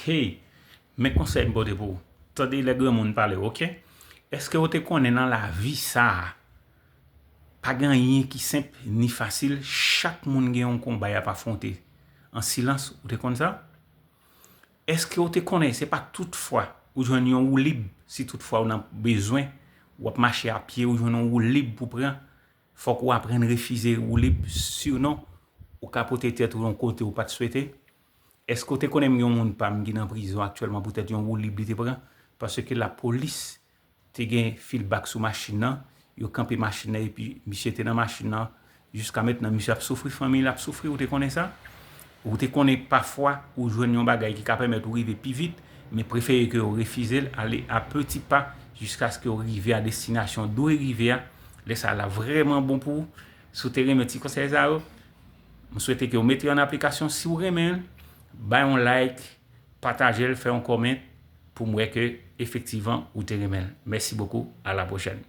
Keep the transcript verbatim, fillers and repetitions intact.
Hey, men konsèy m pote pou ou. Tande lè granmoun pale, oke? Èske ou te konnen nan lavi sa a, pa gen anyen ki senp ni fasil, chak moun gen yon konba y ap afwonte. An silans, ou te konn sa? Èske ou te konnen se pa tout fwa ou jwenn yon woulib, si tout fwa ou nan bezwen, w ap mache a pye, ou jwenn yon woulib pou pran, fòk ou aprann refize woulib, sinon ou ka pote tèt ou yon kote ou pa t swete? Èske ou te konnen m gen yon moun pa m ki nan prizon aktyèlman poutèt yon woulib li te pran? Paske lapolis te gen feedback sou machin nan, yo kanpe machin nan epi misye te nan machin nan. Jiska mentnan, misye ap soufri, fanmi l ap soufri, ou te konnen sa? Ou te konnen pafwa ou jwenn yon bagay ki ka pèmèt ou rive pi vit, men prefere ke yo refize l, ale a peti pa jiskaske yo rive a destinasyon w dwe rive a. Lè sa a l ap vrèman bon pou ou. Si w te renmen ti konsèy sa yo, m swete ke w mete yo an aplikasyon. Si w renmen l, bay yon like, pataje l, fè yon kòmant pou m wè ke efektivman ou te renmen l. Mèsi bokou, a la pwochèn.